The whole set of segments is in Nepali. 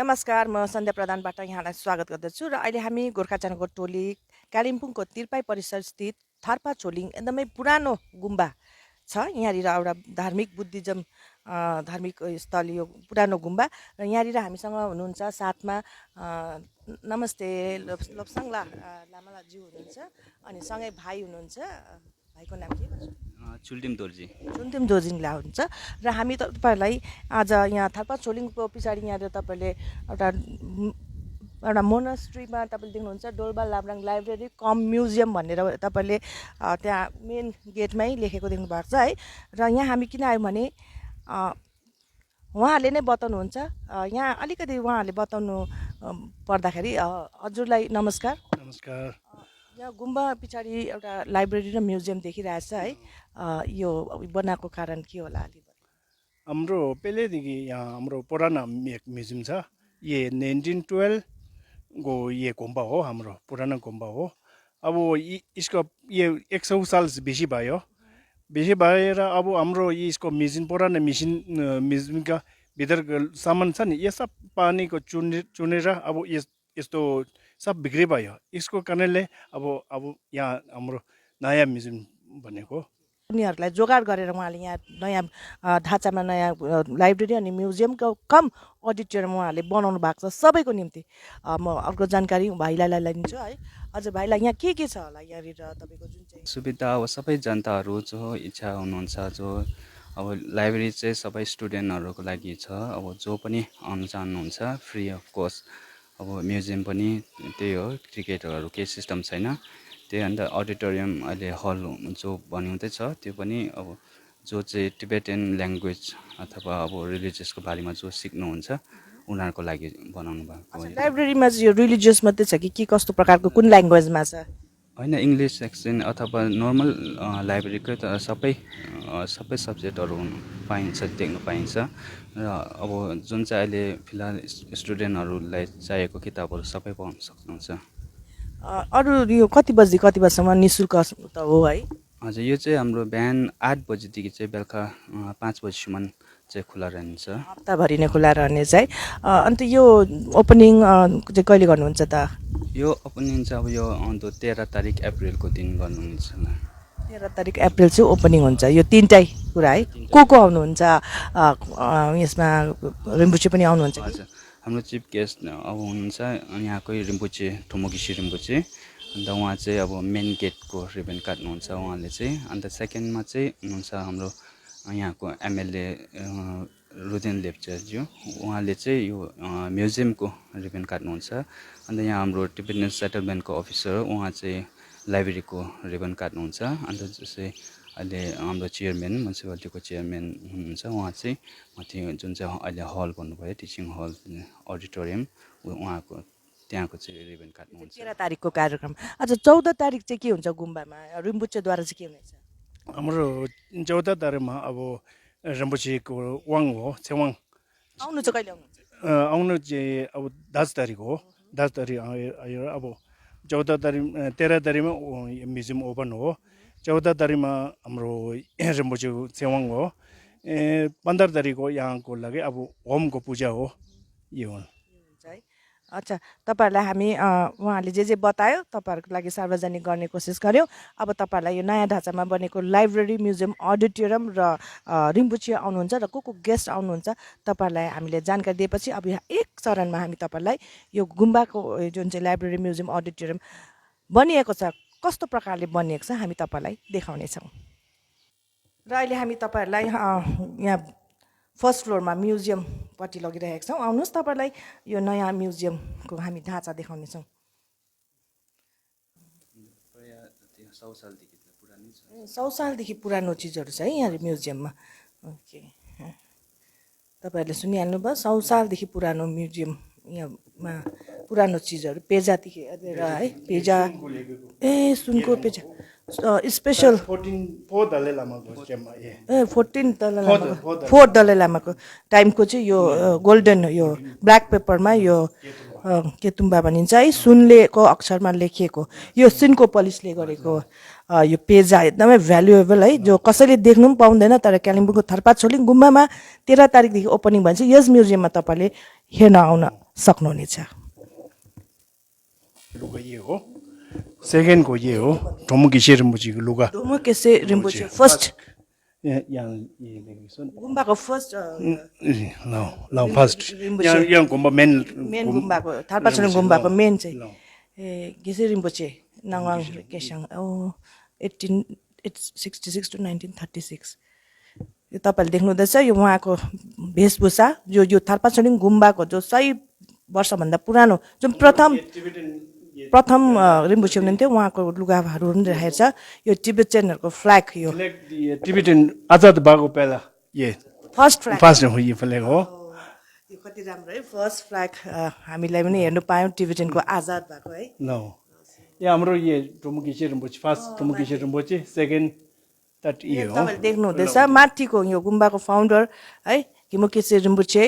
नमस्कार, म सन्ध्या प्रधानबाट यहाँलाई स्वागत गर्दछु र अहिले हामी गोर्खा जनको टोली कालिम्पोङको तिर्पाई परिसर स्थित थार्पा छोलिङ एकदमै पुरानो गुम्बा छ। यहाँनिर एउटा धार्मिक बुद्धिज्म धार्मिक स्थल यो पुरानो गुम्बा र यहाँनिर हामीसँग हुनुहुन्छ साथमा नमस्ते लोप्साङ लामालाज्यू हुनुहुन्छ अनि सँगै भाइ हुनुहुन्छ। भाइको नाम के भन्छ? चुल्टिम दोर्जी। चुन्तिम दोर्जिङला हुन्छ र हामी तपाईँहरूलाई आज यहाँ थार्पा छोलिङको पछाडि यहाँनिर तपाईँले एउटा मोनास्ट्रीमा तपाईँले देख्नुहुन्छ डोल्बा लाब्राङ लाइब्रेरी कम म्युजियम भनेर तपाईँले त्यहाँ मेन गेटमै लेखेको देख्नु भएको छ है। र यहाँ हामी किन आयौँ भने उहाँहरूले नै बताउनुहुन्छ। यहाँ अलिकति उहाँहरूले बताउनु पर्दाखेरि हजुरलाई नमस्कार। नमस्कार। यहाँ गुम्बा पछाडि एउटा लाइब्रेरी र म्युजियम देखिरहेछ है। यो बनाएको कारण के होला अलि? हाम्रो पहिल्यैदेखि यहाँ हाम्रो पुराना एक म्युजियम छ। ये 1912 को ये गुम्बा हो, हाम्रो पुराना गुम्बा हो। अब इसको ये 100 साल बेसी भयो। बेसी भएर अब हाम्रो यसको म्युजियम पुराना म्युजियमका भित्रको सामान छ नि, यो सब पानीको चुनेर अब यस्तो सब बिक्री भयो। यसको कारणले अब यहाँ हाम्रो नयाँ म्युजियम बनेको। उनीहरूलाई जोगाड गरेर उहाँले यहाँ नयाँ ढाँचामा नयाँ लाइब्रेरी अनि म्युजियमको कम अडिटोरियम उहाँहरूले बनाउनु भएको छ सबैको निम्ति। म अर्को जानकारी भाइलाई लिन्छु है। हजुर भाइलाई यहाँ के छ होला यहाँनिर तपाईँको जुन चाहिँ सुविधा अब सबै जनताहरू जो इच्छा हुनुहुन्छ, जो अब लाइब्रेरी चाहिँ सबै स्टुडेन्टहरूको लागि छ। अब जो पनि आउनु चाहनुहुन्छ फ्री अफ कोस्ट। अब म्युजियम पनि त्यही हो, टिकटहरू केही सिस्टम छैन। त्यही अन्त अडिटोरियम अहिले हल जो बनिँदैछ त्यो पनि अब जो चाहिँ टिबेटन ल्याङ्ग्वेज अथवा अब रिलिजियसको बारेमा जो सिक्नुहुन्छ उनीहरूको लागि बनाउनु भएको। लाइब्रेरीमा चाहिँ यो रिलिजियस मात्रै छ कि कस्तो प्रकारको कुन ल्याङ्ग्वेजमा छ? होइन, इङ्ग्लिस सेक्सन अथवा नर्मल लाइब्रेरीकै त सबै सब्जेक्टहरू पाइन्छ, देख्न पाइन्छ। र अब जुन चाहिँ अहिले फिलहाल स्टुडेन्टहरूलाई चाहिएको किताबहरू सबै पाउन सक्नुहुन्छ। अरू यो कति बजीदेखि कति बजीसम्म नि शुल्क त हो है? हजुर, यो चाहिँ हाम्रो बिहान 8 बजीदेखि चाहिँ बेलुका 5 बजीसम्म चाहिँ खुला रहन्छ। हप्ताभरि नै खुला रहने चाहिँ। अन्त यो ओपनिङ चाहिँ कहिले गर्नुहुन्छ त? यो ओपनिङ चाहिँ अब यो 13 तारिक अप्रिलको दिन गर्नुहुन्छ। 13 तारिक अप्रिल चाहिँ ओपनिङ हुन्छ। यो तिनटै कुरा है। को आउनुहुन्छ यसमा? रिम्बुचे पनि आउनुहुन्छ? हजुर, हाम्रो चिफ गेस्ट अब हुनुहुन्छ यहाँकै रिम्बुचे ठुमोगिसी रिम्बुचे। अन्त उहाँ चाहिँ अब मेन गेटको रिबन काट्नुहुन्छ उहाँले चाहिँ। अन्त सेकेन्डमा चाहिँ हुनुहुन्छ हाम्रो यहाँको एमएलए रुदेन लेप्चाज्यू, उहाँले चाहिँ यो म्युजियमको रिबन काट्नुहुन्छ। अन्त यहाँ हाम्रो टिबेटन सेटलमेन्टको अफिसर उहाँ चाहिँ लाइब्रेरीको रिबन काट्नुहुन्छ। अन्त जस्तै अहिले हाम्रो चेयरम्यान म्युनिसिपालिटीको चेयरम्यान हुनुहुन्छ, उहाँ चाहिँ माथि जुन चाहिँ अहिले हल भन्नुभयो टिचिङ हल अडिटोरियम उहाँको त्यहाँको चाहिँ रिबन काट्नुहुन्छ। 13 तारिकको कार्यक्रम। अच्छा 14 तारिक चाहिँ के हुन्छ गुम्बामा? रिम्बुचेद्वारा चाहिँ के हुनेछ? हाम्रो 14 तारिकमा अब रिम्बुचेको वाङ हो, छेवाङ आउनु चाहिँ कहिले आउनुहुन्छ? आउनु चाहिँ अब 10 तारिक हो। 10 तारिक आयो। अब 14 तारिक 13 तारिकमा म्युजियम ओपन हो। 14 तारिकमा हाम्रो रिम्बुचेको छेवाङ हो। 15 तारिक हो यहाँको लागि अब होमको पूजा हो। यो हो। अच्छा, तपाईँहरूलाई हामी उहाँले जे बतायो तपाईँहरूको लागि सार्वजनिक गर्ने कोसिस गऱ्यौँ। अब तपाईँहरूलाई यो नयाँ ढाँचामा बनेको लाइब्रेरी म्युजियम अडिटोरियम र रिम्बुचे आउनुहुन्छ र को गेस्ट आउनुहुन्छ तपाईँहरूलाई हामीले जानकारी दिएपछि अब यहाँ एक चरणमा हामी तपाईँहरूलाई यो गुम्बाको जुन चाहिँ लाइब्रेरी म्युजियम अडिटोरियम बनिएको छ कस्तो प्रकारले बनिएको छ हामी तपाईँलाई देखाउनेछौँ। र अहिले हामी तपाईँहरूलाई यहाँ फर्स्ट फ्लोरमा म्युजियमपट्टि लगिरहेका छौँ। आउनुहोस्, तपाईँलाई यो नयाँ म्युजियमको हामी ढाँचा देखाउनेछौँ। 100 सालदेखि पुरानो चिजहरू छ है यहाँ म्युजियममा। ओके, तपाईँहरूले सुनिहाल्नुभयो 100 सालदेखि पुरानो म्युजियम यहाँमा पुरानो चिजहरू पेजादेखि है, पेजा सुनको पेजा स्पेसल 14 दलाई लामाको टाइमको चाहिँ यो गोल्डन यो ब्ल्याक पेपरमा यो केतुम्बा भनिन्छ है, सुनलेको अक्षरमा लेखिएको यो सुनको पलिसले गरेको यो पेजा एकदमै भ्यालुएबल है, जो कसैले देख्नु पनि पाउँदैन। तर कालिम्पोङको थर्पाछोलिङ गुम्बामा 13 तारिकदेखि ओपनिङ भन्छ, यस म्युजियममा तपाईँले हेर्न आउन सक्नुहुनेछ। लुगा ये हो, सेकेन्डको ये हो ढोमुकेसी रिम्पोचेको लुगा। ढोमुकेसी रिम्पोचे फर्स्ट यहाँ ये लेखेको छ गुम्बाको फर्स्ट ल फर्स्ट यहाँ गुम्बा मेन गुम्बाको थापाछोलिङ गुम्बाको मेन चाहिँ गेसी रिम्पोचे नाङवाङ केसाङ 1866 to 1936। यो तपाईँले देख्नुहुँदैछ, यो उहाँको वेशभूषा यो थापाछोलिङ गुम्बाको जो 100 वर्षभन्दा पुरानो जुन प्रथम रिम्पोचे हुनुहुन्थ्यो, उहाँको लुगाहरू पनि राखेको छ। यो टिबेटियनहरूको फ्ल्याग, यो टिबेटन आजाद भएको बेला ये फर्स्ट फ्ल्याग हो, ये फ्ल्याग हो। यो कति राम्रो है, फर्स्ट फ्ल्याग हामीलाई पनि हेर्नु पायौँ टिबेटनको आजाद भएको है। ल यो हाम्रो ये ढोमुकेसी रिम्पोचे फर्स्ट ढोमुकेसी रिम्पोचे, सेकेन्ड थर्ड ये हो। तपाईँले देख्नुहुँदैछ माथिको यो गुम्बाको फाउन्डर है हिमुकेसी रिम्पोचे,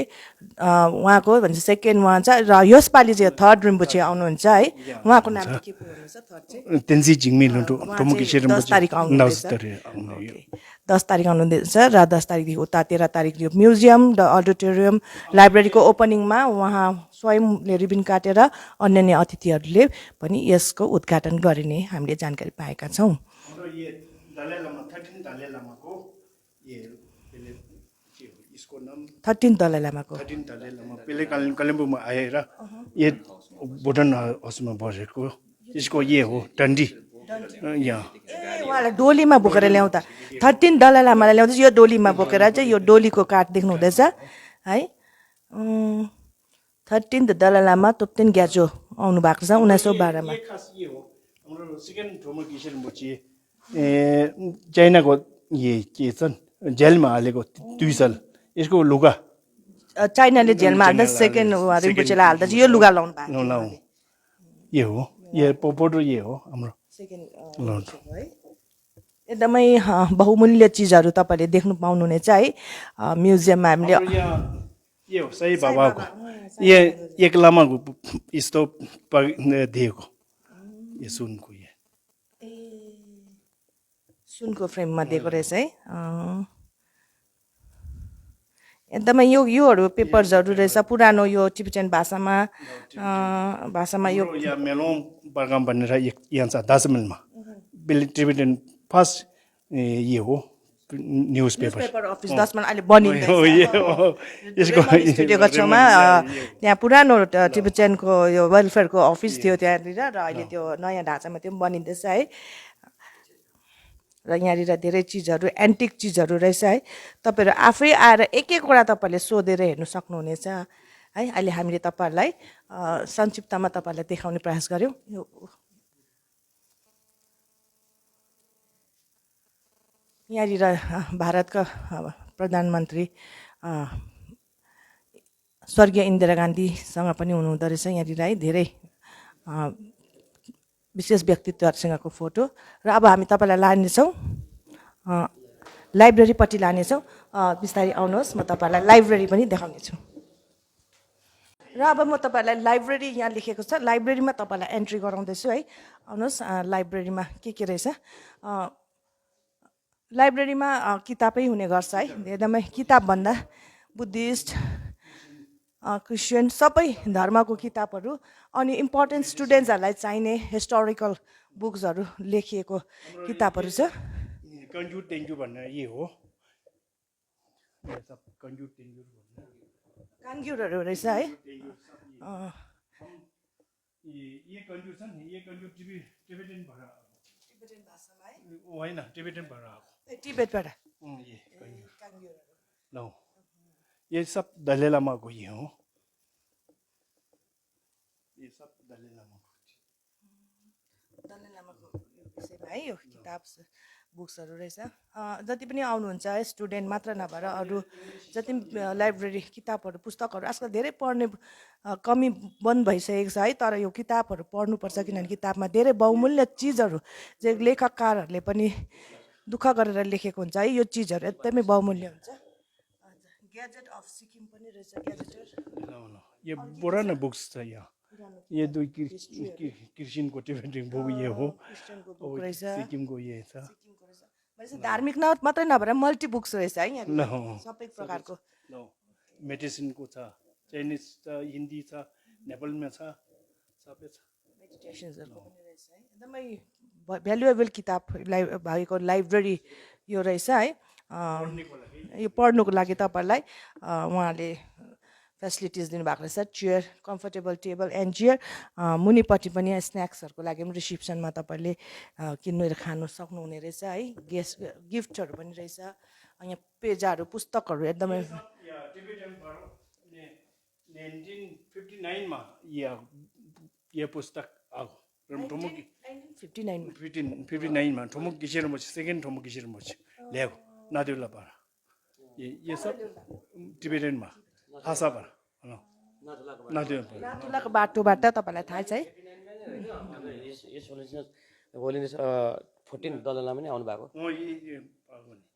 उहाँको भन्छ सेकेन्ड उहाँ छ, र यसपालि चाहिँ थर्ड रिम्पोचे आउनुहुन्छ है। उहाँको नाम चाहिँ के पो हुनुहुन्छ थर्ड चाहिँ? तेन्जी जिङमी ढोमुकेसी रिम्पोचे 10 तारिक आउनुहुँदैछ, 10 तारिक आउनुहुँदैछ र 10 तारिकदेखि उता 13 तारिक यो म्युजियम र अडिटोरियम लाइब्रेरीको ओपनिङमा उहाँ स्वयंले रिबिन काटेर अन्य अतिथिहरूले पनि यसको उद्घाटन गरिने हामीले जानकारी पाएका छौँ। 13 दलाई लामाको पहिले कालिम्पोङमा आएर ये भुटान हाउसमा बसेको, यसको ये हो डन्डी यहाँ। उहाँलाई डोलीमा बोकेर ल्याउँदा 13 दलाई लामालाई ल्याउँदा यो डोलीमा बोकेर चाहिँ यो डोलीको काठ देख्नुहुँदैछ है। 13 दलाई लामा तोप्तेन ग्याजो आउनु भएको छ 1912 मा। हाम्रो सेकेन्ड ढोमुकेसी रिम्पोचे चाइनाको ये के छन् जेलमा हालेको 2 साल, यसको लुगा चाइनाले जेलमा हाल्दा सेकेन्ड रिम्पोचेलाई हाल्दा चाहिँ यो लुगा लाउनु भएको ये हो, ये पोपोटो ये हो हाम्रो सेकेन्ड है। एकदमै बहुमूल्य चिजहरू तपाईँले देख्नु पाउनुहुनेछ है म्युजियममा। हामीले ये हो सही बाबाको, ये एक लामाको यस्तो दिएको, ये सुनको ये सुनको फ्रेममा दिएको रहेछ है। एकदमै योहरू पेपर्सहरू रहेछ पुरानो, यो टिबेटन भाषामा यो मेलोङ बर्गाम भनेर यहाँ छ दार्जिलिङमा टिबेटन फर्स्ट ये हो न्युज पेपर अफिस 10 मा अहिले बनिँदैछ। यसको स्टुडियोको छेउमा त्यहाँ पुरानो टिबेटनको यो वेलफेयरको अफिस थियो त्यहाँनिर, र अहिले त्यो नयाँ ढाँचामा त्यो बनिँदैछ है। र यहाँनिर धेरै चिजहरू एन्टिक चिजहरू रहेछ है। तपाईँहरू आफै आएर एक एकवटा तपाईँले सोधेर हेर्नु सक्नुहुनेछ है। अहिले हामीले तपाईँहरूलाई संक्षिप्तमा तपाईँहरूलाई देखाउने प्रयास गऱ्यौँ। यो यहाँनिर भारतका प्रधानमन्त्री स्वर्गीय इन्दिरा गान्धीसँग पनि हुनुहुँदो रहेछ यहाँनिर है। धेरै विशेष व्यक्तित्वहरूसँगको फोटो। र अब हामी तपाईँलाई लानेछौँ लाइब्रेरीपट्टि लानेछौँ। बिस्तारै आउनुहोस्, म तपाईँलाई लाइब्रेरी पनि देखाउनेछु। र अब म तपाईँलाई लाइब्रेरी यहाँ लेखेको छ, लाइब्रेरीमा तपाईँलाई एन्ट्री गराउँदैछु है। आउनुहोस्, लाइब्रेरीमा के रहेछ। लाइब्रेरीमा किताबै हुने गर्छ है। एकदमै किताबभन्दा बुद्धिस्ट क्रिस्चियन सबै धर्मको किताबहरू अनि इम्पोर्टेन्ट स्टुडेन्ट्सहरूलाई चाहिने हिस्टोरिकल बुक्सहरू लेखिएको किताबहरू छ। कन्जुट टेन्जु भन्ने ये हो, काङ्ग्युरहरू रहेछ है। ये कन्जुट छ नि, ये कन्जुट टिबेटन भाषामा है, होइन टिबेटन भाषा टिबेटबाट ये कन्जुर नो, ये सब दलाई लामाको ये हो, ये सब दलाई लामाको विषयमा है यो किताब बुक्सहरू रहेछ। जति पनि आउनुहुन्छ है स्टुडेन्ट मात्र नभएर अरू जति लाइब्रेरी किताबहरू पुस्तकहरू आजकल धेरै पढ्ने कमी बन्द भइसकेको छ है। तर यो किताबहरू पढ्नुपर्छ, किनभने किताबमा धेरै बहुमूल्य चिजहरू चाहिँ लेखककारहरूले पनि दुःख गरेर लेखेको हुन्छ है। यो चिजहरू एकदमै बहुमूल्य हुन्छ। ग्याजेट अफ सिक्किम पनि रहेछ, ग्याजेटर। यो पुरानो बुक्स छ यहाँ, ये दुई क्रिस्चियनको टिबेटन बुक ये हो क्रिस्चियनको अब बुक रहेछ सिक्किमको ये छ भनेपछि धार्मिक मात्रै नभएर मल्टी बुक्स रहेछ है यहाँ ल सबै प्रकारको मेडिसिनको छ चाइनिज छ हिन्दी छ नेपालमा छ सबै छ मेडिटेसन्सहरूको पनि रहेछ है एकदमै भ्यालुएबल किताब भएको लाइब्रेरी यो रहेछ है यो पढ्नुको लागि तपाईँहरूलाई उहाँले फेसिलिटिज दिनुभएको रहेछ chair comfortable table and chair मुनिपट्टि पनि स्न्याक्सहरूको लागि पनि रिसिप्सनमा तपाईँहरूले किन्नु र खानु सक्नुहुने रहेछ है गिफ्टहरू पनि रहेछ यहाँ पेजाहरू पुस्तकहरू एकदमै टिबेटनबाट 1959 मा यो पुस्तक आयो ठुमुकी 1959 मा ठुमुक गिसेर मोच सेकेन्ड ठुमुक गिसेर मोच ल्यायो नादुलाबाट यो सब टिबेटनमा भाषाबाट नाथुलाको बाटोबाट तपाईँलाई थाहा छ है होलिनेस 14 दलाई लामा नि आउनु भएको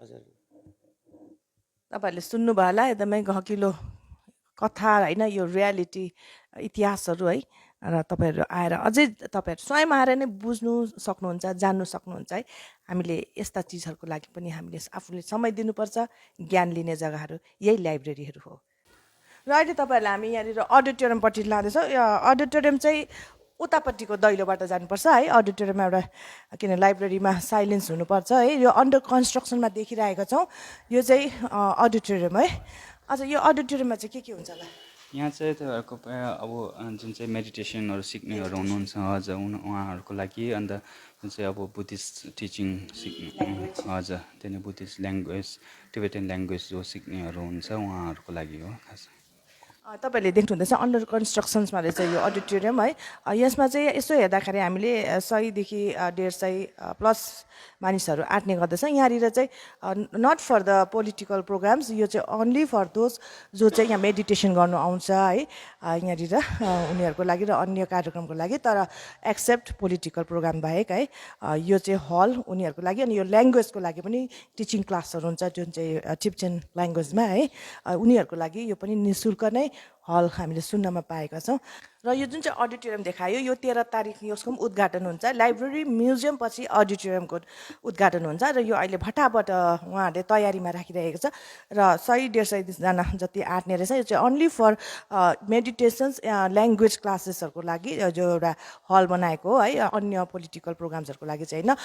हजुर तपाईँहरूले सुन्नुभयो होला एकदमै गहकिलो कथा होइन यो रियालिटी इतिहासहरू है र तपाईँहरू आएर अझै तपाईँहरू स्वयं आएर नै बुझ्नु सक्नुहुन्छ जान्नु सक्नुहुन्छ है हामीले यस्ता चिजहरूको लागि पनि हामीले आफूले समय दिनुपर्छ ज्ञान लिने जग्गाहरू यही लाइब्रेरीहरू हो र अहिले तपाईँहरूलाई हामी यहाँनिर अडिटोरियमपट्टि लाँदैछौँ यो अडिटोरियम चाहिँ उतापट्टिको दैलोबाट जानुपर्छ है अडिटोरियममा एउटा किन लाइब्रेरीमा साइलेन्स हुनुपर्छ है यो अन्डर कन्स्ट्रक्सनमा देखिरहेका छौँ यो चाहिँ अडिटोरियम है अच्छा यो अडिटोरियममा चाहिँ के हुन्छ होला यहाँ चाहिँ तपाईँहरूको प्रायः अब जुन चाहिँ मेडिटेसनहरू सिक्नेहरू हुनुहुन्छ हजुर उहाँहरूको लागि अन्त जुन चाहिँ अब बुद्धिस्ट टिचिङ सिक्ने हजुर त्यही बुद्धिस्ट ल्याङ्ग्वेज टिबेटन ल्याङ्ग्वेज जो सिक्नेहरू हुन्छ उहाँहरूको लागि हो खास तपाईँहरूले देख्नुहुँदैछ अन्डर कन्स्ट्रक्सन्समा रहेछ यो अडिटोरियम है यसमा चाहिँ यसो हेर्दाखेरि हामीले 100देखि 150 प्लस मानिसहरू आँट्ने गर्दछ यहाँनिर चाहिँ not for the political programs यो चाहिँ ओन्ली फर दोज जो चाहिँ यहाँ मेडिटेसन गर्नु आउँछ है यहाँनिर उनीहरूको लागि र अन्य कार्यक्रमको लागि तर एक्सेप्ट पोलिटिकल प्रोग्राम बाहेक है यो चाहिँ हल उनीहरूको लागि अनि यो ल्याङ्ग्वेजको लागि पनि टिचिङ क्लासहरू हुन्छ जुन चाहिँ टिबेटन ल्याङ्ग्वेजमा है उनीहरूको लागि यो पनि निःशुल्क नै हल हामीले सुन्नमा पाएका छौँ र यो जुन चाहिँ अडिटोरियम देखायो यो 13 तारिक यसको पनि उद्घाटन हुन्छ लाइब्रेरी म्युजियम पछि अडिटोरियमको उद्घाटन हुन्छ र यो अहिले भटाभट उहाँहरूले तयारीमा राखिरहेको छ र 100-150 जना जति आँट्ने रहेछ यो चाहिँ ओन्ली फर मेडिटेसन्स ल्याङ्ग्वेज क्लासेसहरूको लागि जो एउटा हल बनाएको हो है अन्य पोलिटिकल प्रोग्राम्सहरूको लागि चाहिँ होइन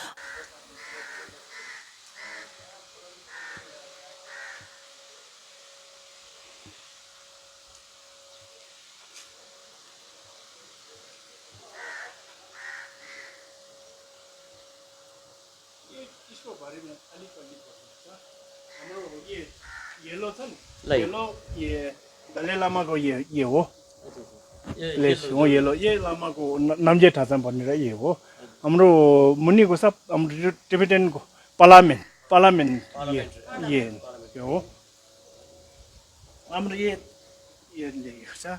यसको बारेमा अलिकति बताउनुहुन्छ हाम्रो येलो छ नि लाई। येलो ये दलाई लामाको ये हो प्लेस हो येलो ये लामाको नामजे ठाचा भनेर ये हो हाम्रो मुनिको सब हाम्रो टिबेटनको पार्लियामेन्ट ये हो हाम्रो ये लेखेको छ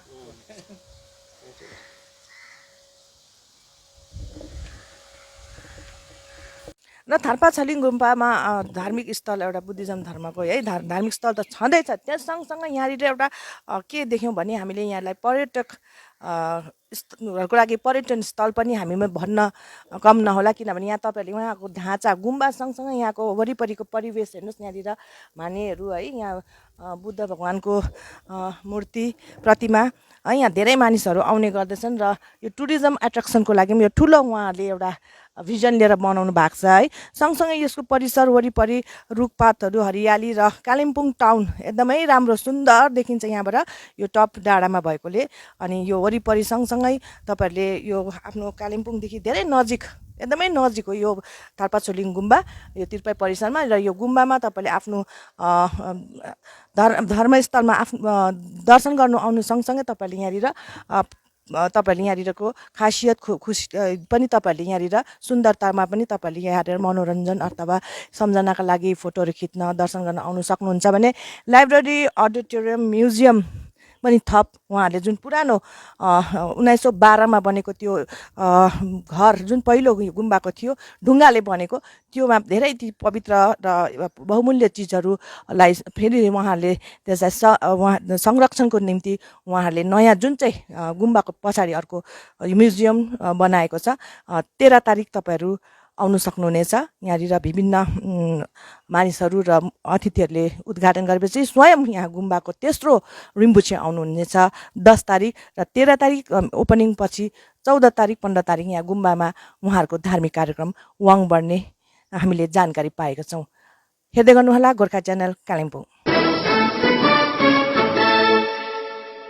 र थार्पा छलिङ गुम्पामा धार्मिक स्थल एउटा बुद्धिज्म धर्मको है धार्मिक स्थल त छँदैछ त्यस सँगसँगै यहाँनिर एउटा के देख्यौँ भने हामीले यहाँलाई पर्यटक हरूको लागि पर्यटन स्थल पनि हामीमा भन्न कम नहोला किनभने यहाँ तपाईँहरूले उहाँको ढाँचा गुम्बा सँगसँगै यहाँको वरिपरिको परिवेश हेर्नुहोस् यहाँनिर मानेहरू है यहाँ बुद्ध भगवानको मूर्ति प्रतिमा है यहाँ धेरै मानिसहरू आउने गर्दछन् र यो टुरिज्म एट्र्याक्सनको लागि पनि यो ठुलो उहाँहरूले एउटा भिजन लिएर बनाउनु भएको छ है सँगसँगै यसको परिसर वरिपरि रुखपातहरू हरियाली र कालिम्पोङ टाउन एकदमै राम्रो सुन्दर देखिन्छ यहाँबाट यो टप डाँडामा भएकोले अनि यो वरिपरि सँगसँगै तपाईँहरूले यो आफ्नो कालिम्पोङदेखि धेरै नजिक एकदमै नजिक हो यो थार्पाछोलिङ गुम्बा यो तिर्पाई परिसरमा र यो गुम्बामा तपाईँले आफ्नो धर्मस्थलमा आफ्नो दर्शन गर्नु आउनु सँगसँगै तपाईँले यहाँनिर तपाईँहरूले यहाँनिरको खासियत खुसी पनि तपाईँहरूले यहाँनिर सुन्दरतामा पनि तपाईँहरूले यहाँनिर मनोरञ्जन अथवा सम्झनाका लागि फोटोहरू खिच्न दर्शन गर्न आउनु सक्नुहुन्छ भने लाइब्रेरी अडिटोरियम म्युजियम पनि थप उहाँहरूले जुन पुरानो 1912मा बनेको त्यो घर जुन पहिलो गुम्बाको थियो ढुङ्गाले बनेको त्योमा धेरै ती पवित्र र बहुमूल्य चिजहरूलाई फेरि उहाँहरूले त्यसलाई संरक्षणको निम्ति उहाँहरूले नयाँ जुन चाहिँ गुम्बाको पछाडि अर्को म्युजियम बनाएको छ 13 तारिक तपाईँहरू आउनु सक्नुहुनेछ यहाँनिर विभिन्न मानिसहरू र अतिथिहरूले उद्घाटन गरेपछि स्वयं यहाँ गुम्बाको तेस्रो रिम्बुछे आउनुहुनेछ 10 तारिक र 13 तारिक ओपनिङ पछि 14 तारिक 15 तारिक यहाँ गुम्बामा उहाँहरूको धार्मिक कार्यक्रम वाङ बढ्ने हामीले जानकारी पाएका छौँ। हेर्दै गर्नुहोला गोर्खा च्यानल कालिम्पोङ।